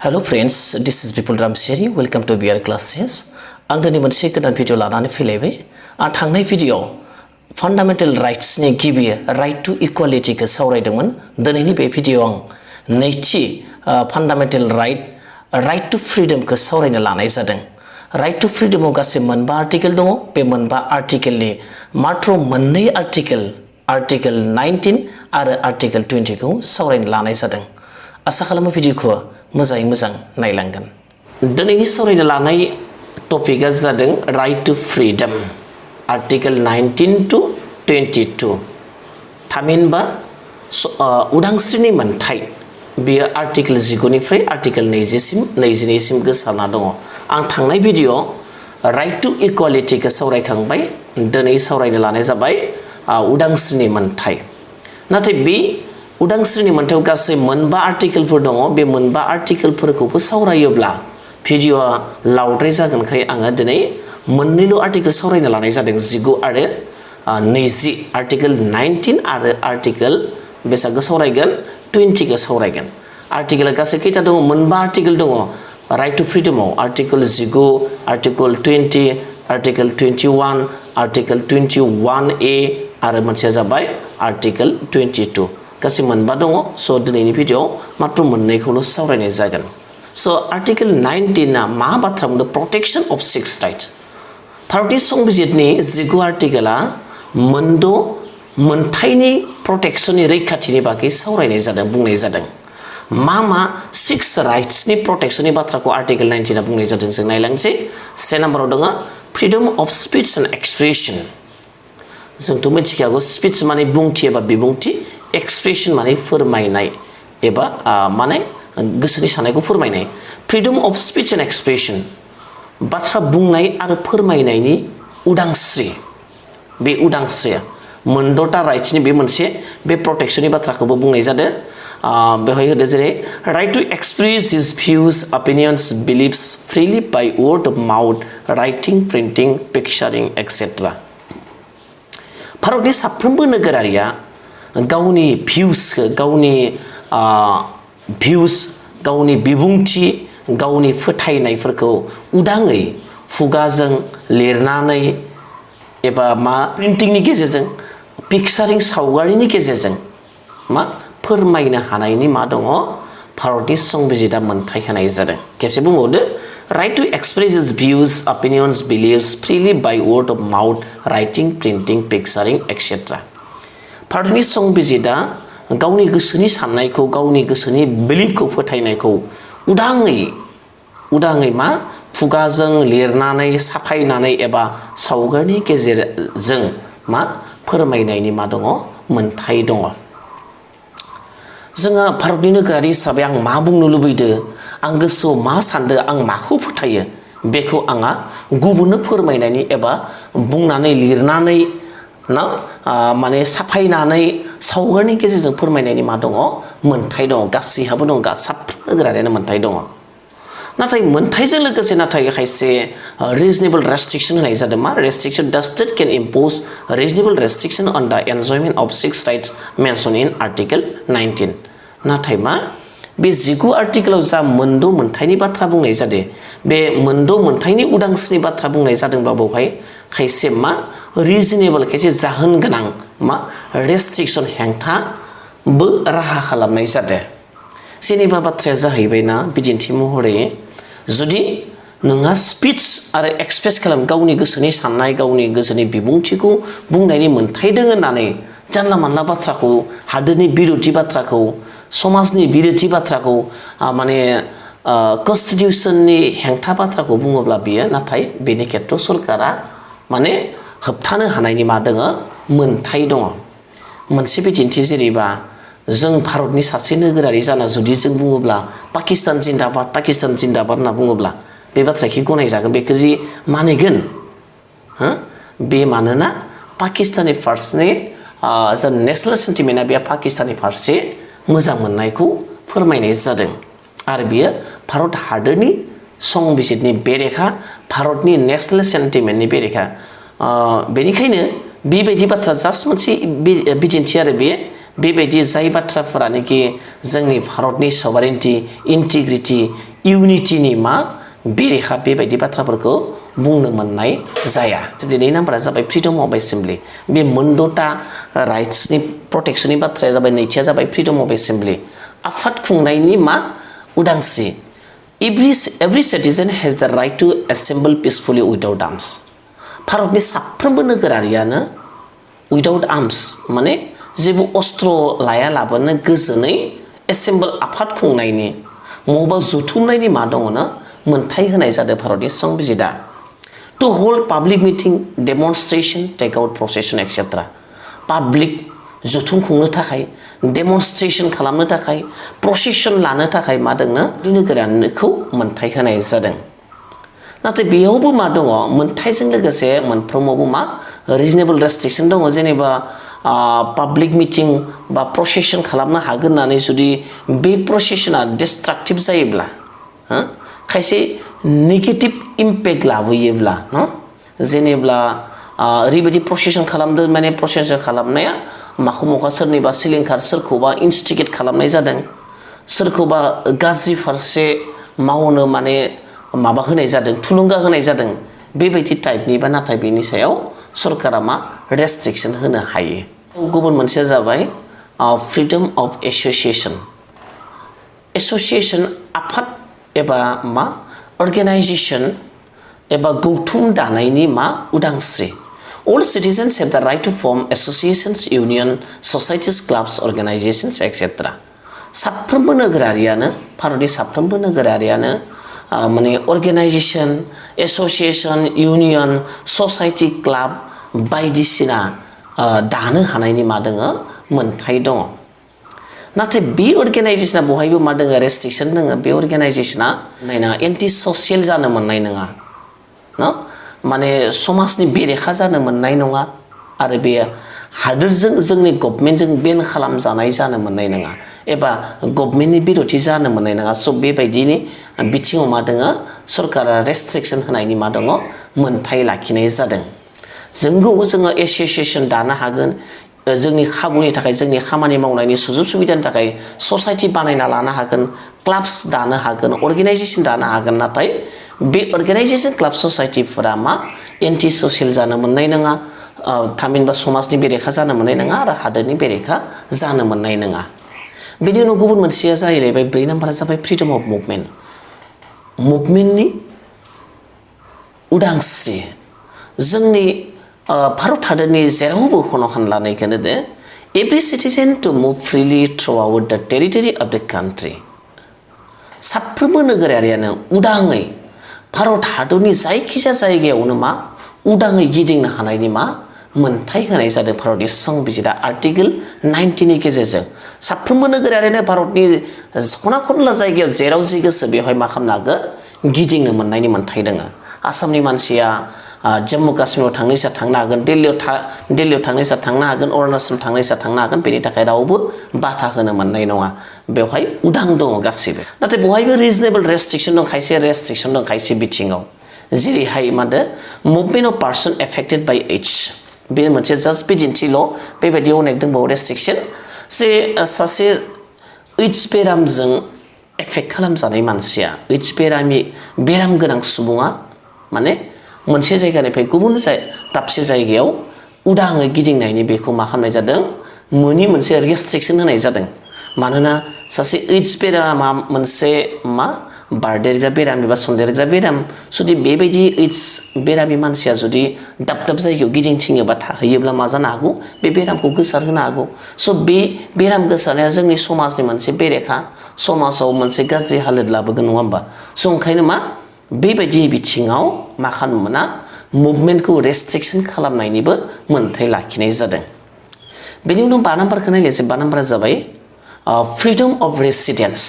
Hello friends, this is Bipul Ramchiary. Welcome to B.Ed classes. आं दिनै मोनसे गोदान भिडिअ लानानै फैलायबाय। आं थांनाय भिडिअआव फान्डामेन्टेल राइट्सनि गिबि राइट टु इक्वालिटिखौ सावरायदोंमोन। दिनैनि बे भिडिअआव आं नैथि फान्डामेन्टेल राइट टु फ्रीडमखौ सावरायनो लानाय जादों। राइट टु फ्रीडमाव गासै मोनबा आर्टिकेल दङ। बे मोनबा आर्टिकेलनि मात्र मोननै आर्टिकेल 19 आरो आर्टिकेल 20 खौ सावरायनो लानाय जादों। आसा खालामो भिडिअखौ मोजाङै मोजां नायलांगोन। दिनैनि सावरायनो लानाय टपिकआ जादों right to freedom article 19 to 22 थामहिनबा उदांस्रिनि मोनथाय बेयो आर्टिकेल 19 निफ्राय आर्टिकेल 22 सिम गोसारना दङ। आं थांनाय भिडिअआव राइट टु इक्वालिटिखौ सावरायखांबाय। दिनै सावरायनो लानाय जाबाय उदांस्रिनि मोनथाय। नाथाय बे उदांस्रिनि मोनथायाव गासै मोनबा आर्टिकेलफोर दङ। बे मोनबा आर्टिकेलफोरखौबो सावरायोब्ला भिडिअआ लावद्राय जागोनखाय आङो दिनै मोननैल' आर्टिकेल सावरायनो लानाय जादों। 19 आरो 20 आर्टिकेल 19 आरो आर्टिकेल बेसांखौ सावरायगोन 20 खौ सावरायगोन। आर्टिकेला गासै खैथा दङ? मोनबा आर्टिकेल दङ राइट टु फ्रीडमाव। Article 19, article 20, article 21, article 21A आरो मोनसेया जाबाय आर्टिकेल 22। गासै मोनबा दङ। स' दिनैनि भिडिअआव मात्र मोननैखौल' सावरायनाय जागोन। स' आर्टिकेल 19आ मा बाथ्रा बुंदों? Protection of six rights. भारतनि संबिजितनि 19 आर्टिकेला मोनद' मोनथायनि प्रटेक्शननि रैखाथिनि बागै सावरायनाय जादों, बुंनाय जादों। मा सिक्स राइट्सनि प्रटेक्शननि बाथ्राखौ आर्टिकेल 19आ बुंनाय जादों जों नायलांसै। से नाम्बाराव दङ freedom of speech and expression. जोंथ' मिथिखागौ स्पिच माने बुंथि एबा बिबुंथि, एक्सप्रेशन माने फोरमायनाय एबा माने गोसोनि साननायखौ फोरमायनाय। Freedom of speech and expression बाथ्रा बुंनाय आरो फोरमायनायनि उदांस्रि। बे उदांस्रिया मोनद'था राइट्सनि बे मोनसे बे प्रटेक्शननि बाथ्राखौबो बुंनाय जादों। बेवहाय होदो जेरै right to express his views, opinions, beliefs freely by word of mouth, writing, printing, picturing etcetera. भारतनि साफ्रोमबो नोगोरारिया गावनि भिउसखौ गावनि बिबुंथि, गावनि फोथायनायफोरखौ उदाङै खुगाजों लिरनानै एबा प्रिन्टिंनि गेजेरजों, पिक्चारिं सावगारिनि गेजेरजों फोरमायनो हानायनि दङ भारतनि संबिजितआ मोनथाय होनाय जादों। खेबसे बुंबावदो right to express his views, opinions, beliefs freely by word of mouth, writing, printing, picturing etcetera. भारतनि संबिजितआ गावनि गोसोनि साननायखौ, गावनि गोसोनि बिलिफखौ, फोथायनायखौ उदाङै खुगाजों लिरनानै, साफायनानै एबा सावगारिनि गेजेरजों फोरमायनायनि दङ मोनथाय दङ। जोङो भारतनि नोगोरारि हिसाबै आं मा बुंनो लुबैदों, आं गोसोआव मा सानदों, आं माखौ फोथायो, बेखौ आंहा गुबुननो फोरमायनायनि एबा बुंनानै लिरनानै माने साफायनानै सावगारिनि गेजेरजों फोरमायनायनि दङ मोनथाय दङ। गासैहाबो दङ, साफ्रोम नोगोरारियानो मोनथाय दङ। नाथाय मोनथायजों लोगोसे खायसे रिजनेबल रेस्ट्रिक्शन होनाय जादों। Restriction the state can impose reasonable restriction on the enjoyment of six rights mention in article 19। नाथाय बे 19 आर्टिकेलाव जा मोनद' मोनथायनि बाथ्रा बुंनाय जादों, बे मोनद' मोनथायनि उदांस्रिनि बाथ्रा बुंनाय जादोंब्ला बेवहाय खायसे रिजनेबल, खायसे जाहोन गोनां रेस्ट्रिक्शन हेंथाबो राहा खालामनाय जादों। जेनेबा बाथ्राया जाहैबायना, बिदिन्थि महरै जुदि नोंहा स्पिच आरो एक्सप्रेस खालाम, गावनि गोसोनि साननाय, गावनि गोसोनि बिबुंथिखौ बुंनायनि मोनथाय दङ होननानै जानला मानला बाथ्राखौ, हादोरनि बिरोधि बाथ्राखौ, समाजनि बिरोधि बाथ्राखौ, कन्स्टिटिउसननि हेंथा बाथ्राखौ बुङोब्ला बियो, नाथाय बेनि खेथ्रआव सरकारा होबथानो हानायनि दङ मोनथाय दङ। मोनसे बिदिन्थि जेरैबा जों भारतनि सासे नोगोरारि जाना जुदि जों बुङोब्ला पाकिस्तान जिन्दाबाद, पाकिस्तान जिन्दाबाद होनना बुङोब्ला बे बाथ्राखौ गनायजागोन, बेखौ जि मानिगोन बे मानोना पाकिस्ताननि फारसे जा नेसनेल सेन्टिमेन्टआ बे पाकिस्ताननि फारसे मोजां मोननायखौ फोरमायनाय जादों आरो बियो भारत हादोरनि संबिजितनि बेरेखा, भारतनि नेसनेल सेन्टिमेन्टनि बेरेखा। बेनिखायनो बेबायदि बाथ्रा जास्ट मोनसे बिदिन्थि आरो बेबायदि जाय बाथ्राफोरानोखि जोंनि भारतनि सभारेन्टि, इन्टिग्रिटि इउनिटिनि मा बेरेखा बेबायदि बाथ्राफोरखौ बुंनो मोननाय जाया। नै नाम्बारा जाबाय फ्रिडम अफ एसेम्बलि। बे मोनद'था राइट्सनि प्रटेक्शननि बाथ्राया जाबाय नैथिया जाबाय फ्रिडम अफ एसेम्बलि। आफाद खुंनायनि मा उदांस्रि। Every citizen has the right to assemble peacefully without arms. भारतनि साफ्रोमबो नोगोरारियानो without arms माने जेबो अस्त्र लायालाबानो गोजोनै एसेम्बल आफाद खुंनायनि मबा जुथुमनायनि मा दङनो मोनथाय होनाय जादों भारतनि संबिजिदा। To hold public meeting, demonstration, take out procession, etc. Public जुथुम खुंनो थाखाय, डेमनस्ट्रेशन खालामनो थाखाय, प्रसेसन लानो थाखाय मा दङनो नोगोरारिखौ मोनथाय होनाय जादों। नाथाय बेयावबो मा दङ मोनथायजों लोगोसे मोनफ्रोमावबो मा रिजनेबल रेस्ट्रिक्शन दङ। जेनेबा पाब्लिक मिटिं बा प्रसेसन खालामनो हागोन होननानै जुदि बे प्रसेसना डिस्ट्राक्टिभ जायोब्ला खायसे नेगेटिभ इम्पेक्ट लाबोयोब्ला जेनेब्ला ओरैबायदि प्रसेसन खालामदों माने प्रसेसन खालामनाया माखौ सोरनिबा सिलिंखार सोरखौबा इन्स्टिगेट खालामनाय जादों, सोरखौबा गाज्रि फारसे मावनो माने माबा होनाय जादों, थुलुंगा होनाय जादों, बेबायदि टाइपनिबा नाथाय बेनि सायाव सरकारा मा रेस्ट्रिक्शन होनो हायो। गुबुन मोनसेया जाबाय फ्रिडम अफ एसोसिएशन। एसोसिएशन आफाद एबा मा अर्गेनाइजेशन एबा गौथुम दानायनि मा उदांस्रि। All citizens have the right to form associations, union, societies, clubs, organizations, etc. साफ्रोमबो नोगोरारियानो भारतनि साफ्रोमबो नोगोरारियानो माने organisation, association, union, society, club बायदिसिना दानो हानायनि मा दङ मोनथाय दङ। नाथाय बे अर्गेनाइजेशना बहायबो मा दङ रेस्ट्रिक्शन दङ। बे अर्गेनाइजेशना नायना एन्टि ससियेल जानो मोननाय नङा न माने समाजनि बेरेखा जानो मोननाय नङा आरो बे हादोरजों जोंनि गभर्नमेन्टजों बेन खालामजानाय जानो मोननाय नङा एबा गभर्नमेन्टनि बिरोधि जानो मोननाय नङा। स' बेबायदिनि बिथिङाव मा दङ सरकारा रेस्ट्रिक्शन होनायनि मा दङ मोनथाय लाखिनाय जादों। जोङो एसोसिएशन दानो हागोन, जोंनि खाबुनि थाखाय जोंनि खामानि मावनायनि सुजुग सुबिदानि थाखाय ससाइटि बानायना लानो हागोन, क्लाब्स दानो हागोन, अर्गेनाइजेशन दानो हागोन। नाथाय बे अर्गेनाइजेशन क्लाब ससाइटिफोरा मा एन्टि ससियेल जानो मोननाय नङा, थामहिनबा समाजनि बेरेखा जानो मोननाय नङा आरो हादोरनि बेरेखा जानो मोननाय नङा। बेनि उनाव गुबुन मोनसेया जाहैबाय 4 नाम्बारा जाबाय फ्रिडम अफ मुभमेन्ट। मुभमेन्टनि उदांस्रि। जोंनि भारत हादोरनि जेरावबो खना खनला नायखोनो the every citizen to move freely throughout the territory of the country. साफ्रोमबो नोगोरारियानो उदाङै भारत हादरनि जायखिजाया जायगायावनो मा उदाङै गिदिंनो हानायनि मा मोनथाय होनाय जादों भारतनि संबिजिदा आर्टिकेल 19 नि गेजेरजों। साफ्रोमबो नोगोरारियानो भारतनि खना खनला जायगायाव जेराव जि गोसो बेवहाय मा खालामनो हागोन गिदिंनो मोननायनि मोनथाय दङ। आसामनि मानसिया जम्मु काश्मीराव थांनोसै थांनो हागोन, दिल्लीयाव थांनोसै थांनो हागोन, अरुणाचल थांनोसै थांनो हागोन। बेनि थाखाय रावबो बाथा होनो मोननाय नङा। बेवहाय उदां दङ गासैबो। नाथाय बहायबो रिजनेबल रेस्ट्रिक्शन दं, खायसे रेस्ट्रिक्शन दं खायसे बिथिङाव। जेरैहाय मा होनदो movement of person affected by age. बे मोनसे जास्ट बिदिन्थिल', बेबायदि अनेक दंबावो रेस्ट्रिक्शन। सासे एड्स बेरामजों एफेक्ट खालामजानाय मानसिया, एड्स बेराम गोनां सुबुङा माने मोनसे जायगानिफ्राय गुबुन दाबसे जायगायाव उदाङै गिदिंनायनि बेखौ मा खालामनाय जादों मोनि मोनसे रेस्ट्रिक्शन होनाय जादों। मानोना सासे एड्स बेरामा मोनसे मा बारदेरग्रा बेराम एबा सन्देरग्रा बेराम। जुदि बेबायदि एड्स बेरामि मानसिया जुदि दाब दाब जायगायाव गिदिंथिङोबा थाहैयोब्ला मा जानो हागौ बे बेरामखौ गोसारहोनो हागौ। स' बे बेराम गोसारनाया जोंनि समाजनि मोनसे बेरेखा, समाजाव मोनसे गाज्रि हालोद लाबोगोन नङा होमबा। स' ओंखायनो मा बेबायदि बिथिङाव मा खालामनो मोना मुभमेन्टखौ रेस्ट्रिक्शन खालामनायनिबो मोनथाय लाखिनाय जादों। बेनि उनाव 5 नाम्बारखौ नायनोसै। 5 नाम्बारा जाबाय freedom of residence.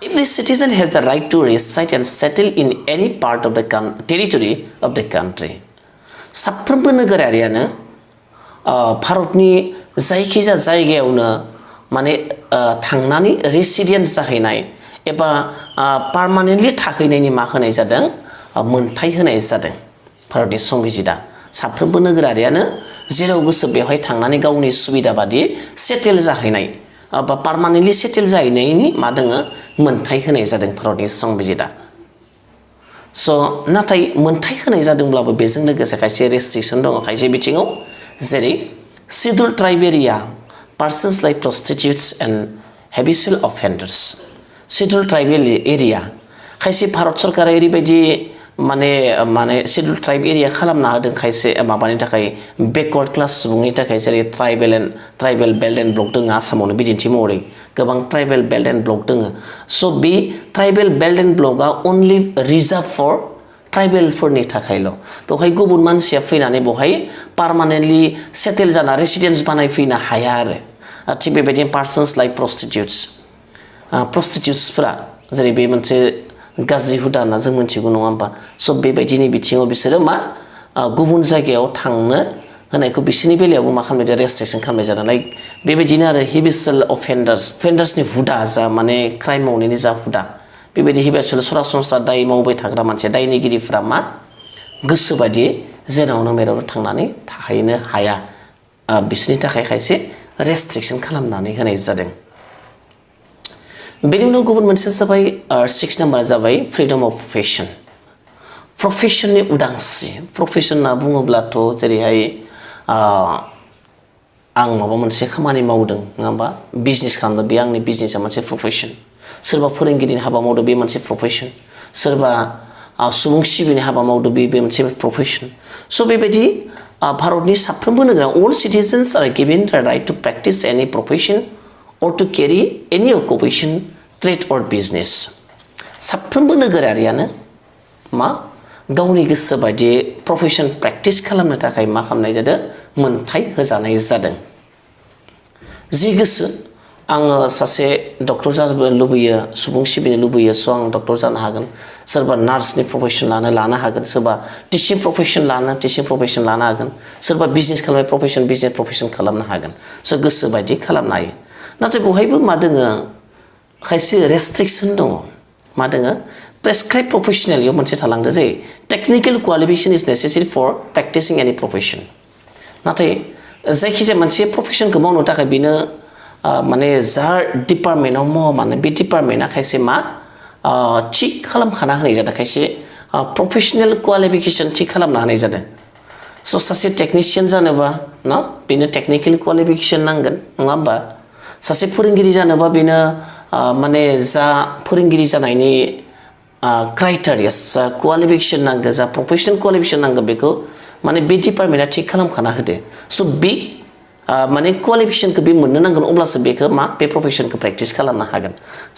Every citizen has the right to reside and settle in any part of the territory of the country. साफ्रोमबो नोगोरारियानो भारतनि जायखिजाया जायगायावनो माने थांनानै रेसिडेन्स जाहैनाय एबा पार्मानेन्टलि थाहैनायनि मा होनाय जादों मोनथाय होनाय जादों भारतनि संबिजिदा। साफ्रोमबो नोगोरारियानो जेराव गोसो बेवहाय थांनानै गावनि सुबिदा बादियै सेटेल जाहैनाय बा पार्मानेन्टलि सेटेल जाहैनायनि मा दोङो मोनथाय होनाय जादों भारतनि संबिजिदा स' नाथाय मोनथाय होनाय जादोंब्लाबो बेजों लोगोसे खायसे रेस्ट्रिक्सन दङ खायसे बिथिङाव जेरै schedule tribe area persons like prostitutes and habitual offenders schedule tribe area खायसे भारत सरकारा ओरैबायदि माने शेड्युल ट्राइब एरिया खालामना होदों खायसे माबानि थाखाय बेकवार्ड क्लास सुबुंनि थाखाय जेरै ट्राइबेल बेल्ट एन्ड ब्लक दङ आसामावनो बिदिन्थि महरै गोबां ट्राइबेल बेल्ट एन्ड ब्लक दङ स' बे ट्राइबेल बेल्ट एन्ड ब्लकआ अनलि रिजार्भ फर ट्राइबेलफोरनि थाखायल' बेवहाय गुबुन मानसिया फैनानै बेवहाय पार्मानेन्टलि सेटेल जाना रेसिडेन्स बानायफैनो हाया आरो थिग बेबायदिनो पार्सन्स लाइक प्रस्टिटिउट्सफोरा जेरै बे मोनसे गाज्रि हुदा होनना जों मिथिगौ नङा होमबा स' बेबायदिनि बिथिङाव बिसोरो मा गुबुन जायगायाव थांनो होनायखौ बिसोरनि बेलायावबो मा खालामनाय जादों रेस्ट्रिक्सन खालामनाय जादों लाइक बेबायदिनो आरो हेबिचुएल अफेन्डार्सनि हुदा जा माने क्राइम मावनायनि जा हुदा बेबायदि हेबिचुएल सरासनस्रा दाय मावबाय थाग्रा मानसि दायनिगिरिफ्रा मा गोसोबायदि जेरावनो मेरावनो थांनानै थाहैनो हाया बिसोरनि थाखाय खायसे रेस्ट्रिक्सन खालामनानै होनाय जादों बेनि उनाव गुबुन मोनसे जाबाय 6 नाम्बारा जाबाय फ्रिडम अफ प्रफेशननि उदांस्रि प्रफेशन होनना बुङोब्लाथ' जेरैहाय आं माबा मोनसे खामानि मावदों नङा होमबा बिजनेस खालामदों बे आंनि बिजनेसा मोनसे प्रफेशन सोरबा फोरोंगिरिनि हाबा मावदों बे मोनसे प्रफेशन सोरबा सुबुं सिबिनाय हाबा मावदों बे मोनसे प्रफेशन स' बेबायदि भारतनि साफ्रोमबो नोगोराव अल सिटिजेन्स आर गिभेन द राइट टु प्रेक्टिस एनि profession or to carry any occupation, trade or business. साफ्रोमबो नोगोरारियानो मा गावनि गोसो बायदि प्रफेशन प्रेक्टिस खालामनो थाखाय मा खालामनाय जादों मोनथाय होजानाय जादों जि गोसो आङो सासे डक्टर जानो लुबैयो सुबुं सिबिनो लुबैयो स' आं डक्टर जानो हागोन सोरबा नार्सनि प्रफेशन लानो हागोन सोरबा टिचिं प्रफेशन लानो हागोन सोरबा बिजनेस खालामनाय प्रफेशन खालामनो हागोन स' गोसो बायदि खालामनो हायो नाथाय बहायबो मा दोङो खायसे रेस्ट्रिक्सन दङ मा दोङो प्रेसक्राइब प्रफेशनेलियाव मोनसे थालांदो जे टेक्निकेल क्वालिफिकेशन इज नेसेसारि फर प्रेक्टिसिं एनि प्रफेशन नाथाय जायखिजाया मोनसे प्रफेशनखौ मावनो थाखाय बेनो माने जा डिपार्टमेन्टआव मावा मानो बे डिपार्टमेन्टआ खायसे मा थि खालामखाना होनाय जादों खायसे प्रफेशनेल क्वालिफिकेशन थि खालामना होनाय जादों स' सासे टेकनिशियान जानोबा ना बेनो टेक्निकेल क्वालिफिकेशन नांगोन नङा होमबा सासे फोरोंगिरि जानोबा बेनो माने जा फोरोंगिरि जानायनि क्राइटेरिया जा क्वालिफिकेशन नांगौ जा प्रफेशनेल क्वालिफिकेशन नांगौ बेखौ माने बे डिपार्टमेन्टआ थिग खालामखाना होदो स' बे माने क्वालिफिकेशनखौ बे मोननो नांगोन अब्लासो बेखौ मा बे प्रफेशनखौ प्रेक्टिस खालामनो हागोन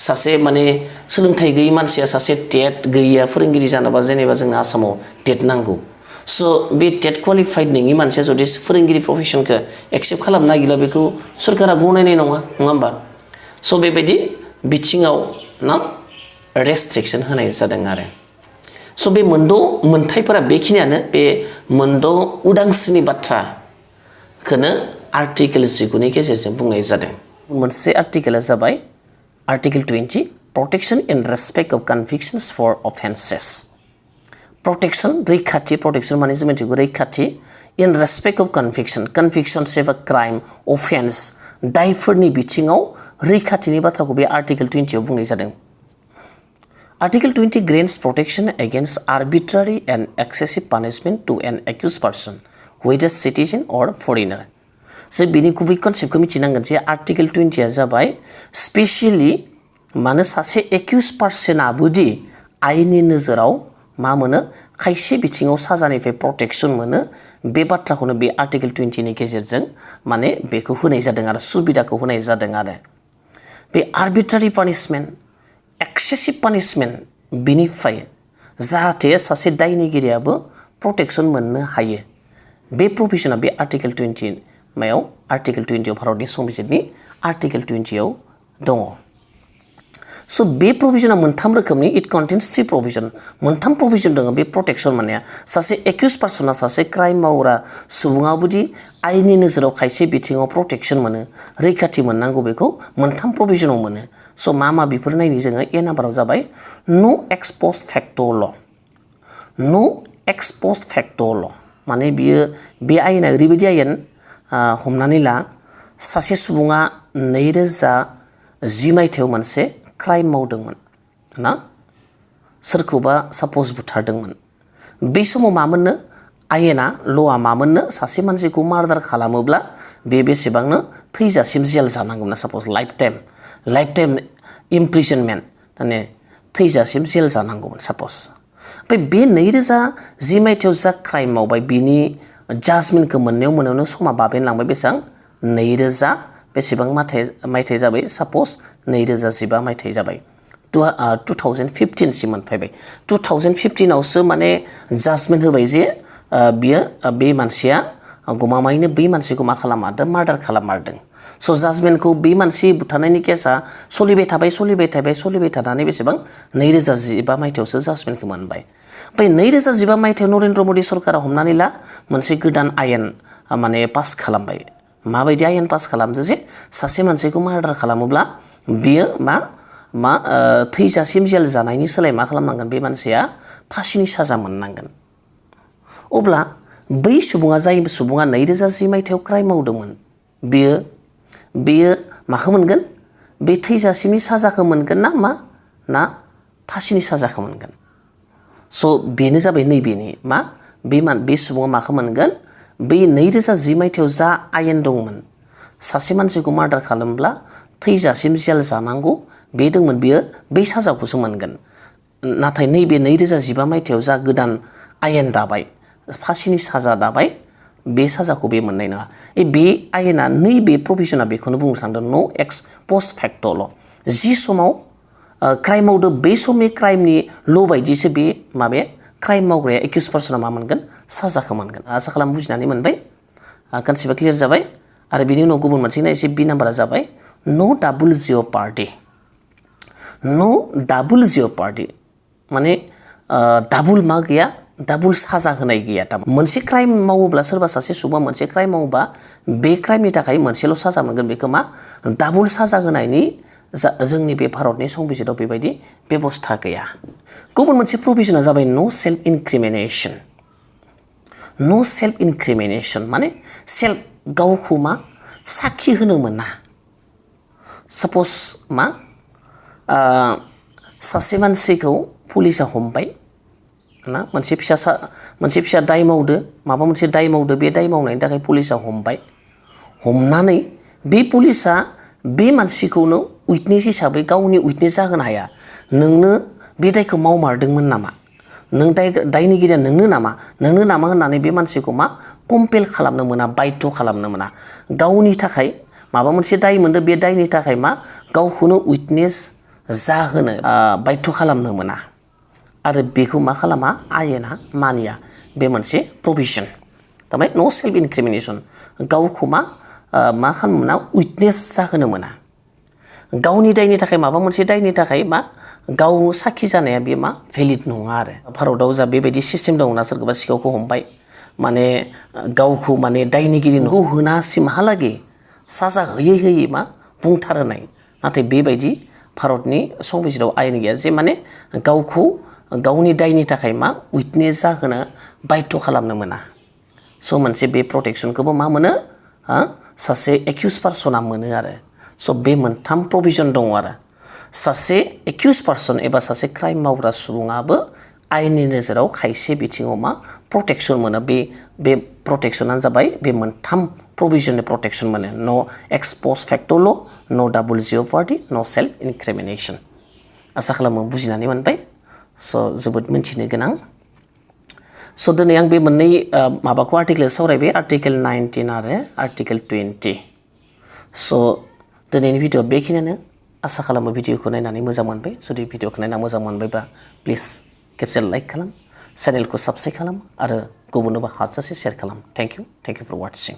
सासे माने सोलोंथाइ गैयै मानसिया सासे टेट गैयिया फोरोंगिरि जानोबा जेनेबा जोंनो आसामाव टेट नांगौ स' बे टेट क्वालिफाइड नोंनि मानसिया जुदि फोरोंगिरि प्रफेशनखौ एक्सेप्ट खालामनो नागिरला बेखौ सरकारा गनायनाय नङा होमबा स' बेबायदि बिथिङाव ना रेस्ट्रिक्सन होनाय जादों आरो स' बे मोनथायफोरा बेखिनियानो बे मोनद' उदांस्रिनि बाथ्राखौनो आर्टिकेल 19 नि गेजेरजों बुंनाय जादों मोनसे आर्टिकेला जाबाय article 20 protection in respect of convictions for offences protection रैखाथि प्रटेक्शन माने जों मिथिगौ रैखाथि इन रेसपेक्ट अफ कनभिक्शन एबा क्राइम अफेन्स दायफोरनि बिथिङाव रैखाथिनि बाथ्राखौ बे आर्टिकेल 20 आव बुंनाय जादों article 20 grants protection against arbitrary and excessive punishment to an accused person whether citizen or foreigner जों बिनि गुबै कनसेप्टखौ मिथिनांगोन जे आर्टिकेल 20 आ जाबाय स्पेसियेलि मानो सासे एक्युज पार्सनाबोदि आयेननि नोजोराव मा मोनो खायसे बिथिङाव साजानिफ्राय प्रटेक्शन मोनो बे बाथ्राखौनो बे आर्टिकेल 20 नि गेजेरजों माने बेखौ होनाय जादों आरो सुबिदाखौ होनाय जादों आरो बे आर्बिट्रारि पानिशमेन्ट एक्सेसिभ पानिशमेन्ट बिनिफ्राय जाहाथे सासे दायनिगिरियाबो प्रटेक्शन मोननो हायो बे प्रभिजना बे आर्टिकेल 20 मायाव आर्टिकेल 20 आव भारतनि संबिजितनि आर्टिकेल 20 आव दङ स' बे प्रभिजना मोनथाम रोखोमनि इट कन्टेन्स 3 प्रभिजन मोनथाम प्रभिजन दङ बे प्रटेक्शन माने सासे एक्युज पार्सना सासे क्राइम मावग्रा सुबुङाबोदि आयेननि नोजोराव खायसे बिथिङाव प्रटेक्शन मोनो रैखाथि मोननांगौ बेखौ मोनथाम प्रभिजनाव मोनो स' मा बेफोर नायनि जोङो ए नाम्बाराव जाबाय नो एक्स पस्ट फेक्ट' ल' माने बियो बे आयेना ओरैबायदि आयेन हमनानै ला सासे सुबुङा 2010 मायथाइयाव मोनसे क्राइम मावदोंमोन ना सोरखौबा साप'ज बुथारदोंमोन बे समाव मामोननो आयेना ल'आ मामोननो सासे मानसिखौ मार्डार खालामोब्ला बे बेसेबांनो थैजासिम जेल जानांगौमोन साप'ज लाइफ टाइम इमप्रिजनमेन्ट माने थैजासिम जेल जानांगौमोन साप'ज ओमफ्राय बे 2010 मायथाइयाव जा क्राइम मावबाय बिनि जाजमेन्टखौ मोननायावनो समा बाबेनलांबाय बेसेबां 2000 बेसेबां मायथाइ जाबाय साप'ज 2015 मायथाइ जाबाय 2015 सिम मोनफैबाय 2015 आवसो माने जाजमेन्ट होबाय जे बियो बे मानसिया गमामायैनो बै मानसिखौ मा खालामारदों मार्डार खालामारदों स' जाजमेन्टखौ बे मानसि बुथारनायनि केसा सोलिबाय थानानै बेसेबां 2015 मायथाइयावसो जाजमेन्टखौ मोनबाय ओमफ्राय 2015 मायथाइयाव नरेन्द्र मदि सरकारा हमनानै ला मोनसे गोदान आयेन माने पास खालामबाय माबायदि आयेन पास खालामदो जे सासे मानसिखौ मार्डार खालामोब्ला बियो मा थैजासिम जेल जानायनि सोलाय मा खालामनांगोन बे मानसिया फासिनि साजा मोननांगोन अब्ला बै सुबुङा जाय सुबुङा 2010 मायथाइयाव क्राइम मावदोंमोन बेयो माखौ मोनगोन बे थैजासिमनि साजाखौ मोनगोन ना फासिनि साजाखौ मोनगोन स' बेनो जाबाय नैबेनि बे सुबुङा माखौ मोनगोन बै 2010 मायथाइयाव जा आयेन दंमोन सासे मानसिखौ मार्डार खालामब्ला थैजासिम जेल जानांगौ बे दंमोन बियो बै साजाखौसो मोनगोन नाथाय नैबे 2015 मायथाइयाव जा गोदान आयेन दाबाय फासिनि साजा दाबाय बे साजाखौ बे मोननाय नङा बे आयेना नैबे प्रभिजना बेखौनो बुंनो सानदों नो एक्स पस्ट फैक्ट' ल' जि समाव क्राइम मावदों बे समनि क्राइमनि ल' बायदिसो बे माबाया क्राइम मावग्राया एक्यूज पार्सना मा मोनगोन साजाखौ मोनगोन आसा खालाम बुजिनानै मोनबाय कनसेप्टआ क्लियार जाबाय आरो बेनि उनाव गुबुन मोनसे नायसै बि नाम्बारा जाबाय नो डाबल जिअ' पार्टी माने डाबल मा गैया डाबल साजा होनाय गैया मोनसे क्राइम मावोब्ला सोरबा सासे सुबुङा मोनसे क्राइम मावोबा बे क्राइमनि थाखाय मोनसेल' साजा मोनगोन बेखौ मा डाबल साजा होनायनि जोंनि बे भारतनि संबिजिराव बेबायदि बेबस्था गैया गुबुन मोनसे प्रभिजना जाबाय नो सेल्फ इनक्रिमिनेशन माने सेल्फ गावखौ मा साखि होनो मोना साप'ज सासे मानसिखौ पुलिसा हमबाय ना मोनसे फिसा दाय मावदो माबा मोनसे दाय मावदो बे दाय मावनायनि थाखाय पुलिसा हमबाय हमनानै बे पुलिसा बे मानसिखौनो उइटनेस हिसाबै गावनि उइटनेस जाहोनो हाया नोंनो बे दायखौ मावमारदोंमोन नामा नों दायनिगिरिया नोंनो नामा होननानै बे मानसिखौ मा कम्पेल खालामनो मोना बाध्य खालामनो मोना गावनि थाखाय माबा मोनसे दाय मोनदों बे दायनि थाखाय मा गावखौनो उइटनेस जाहोनो बाध्य खालामनो मोना आरो बेखौ मा खालामा आयेना मानिया बे मोनसे प्रभिजन थारमाने नो सेल्फ इनक्रिमिनेशन गावखौ मा खालामनो मोना उइटनेस जाहोनो मोना गावनि दायनि थाखाय माबा मोनसे दायनि थाखाय मा गाव साखि जानाया बे मा भेलिड नङा आरो भारताव जा बेबायदि सिस्टेम दङना सोरखौबा सिखावखौ हमबाय माने गावखौ माने दायनिगिरिखौ होनासिमहालागै साजा होयै मा बुंथारनाय नाथाय बेबायदि भारतनि संबिजिराव आयेन गैया जे माने गावखौ गावनि दायनि थाखाय मा उइटनेस जाहोनो बाध्य खालामनो मोना स' मोनसे बे प्रटेक्शनखौबो मा मोनो सासे एक्यूज पार्सना मोनो आरो स' बे मोनथाम प्रभिजन दङ आरो सासे एक्यूज पार्सन एबा सासे क्राइम मावग्रा सुबुङाबो आयेननि नोजोराव खायसे बिथिङाव मा प्रटेक्शन मोनो बे प्रटेक्शनानो जाबाय बे मोनथाम प्रभिजननि प्रटेक्शन मोनो नो एक्स पस्ट फैक्ट' ल' नो डाबल जिअ' पार्टी नो सेल्फ इनक्रिमिनेशन आसा खालामो बुजिनानै मोनबाय स' जोबोद मिन्थिनो गोनां स' दिनै आं बे मोननै माबाखौ आर्टिकेल सावरायबाय आर्टिकेल 19 आरो आर्टिकेल 20 स' दिनैनि भिडिअ बेखिनियानो आसा खालामो भिडिअखौ नायनानै मोजां मोनबाय जुदि भिडिअखौ नायना मोजां मोनबायबा प्लिज खेबसे लाइक खालाम चेनेलखौ साबस्क्राइब खालाम आरो गुबुननोबो हाजासे शेयार खालाम थेंक इउ फर वाचिं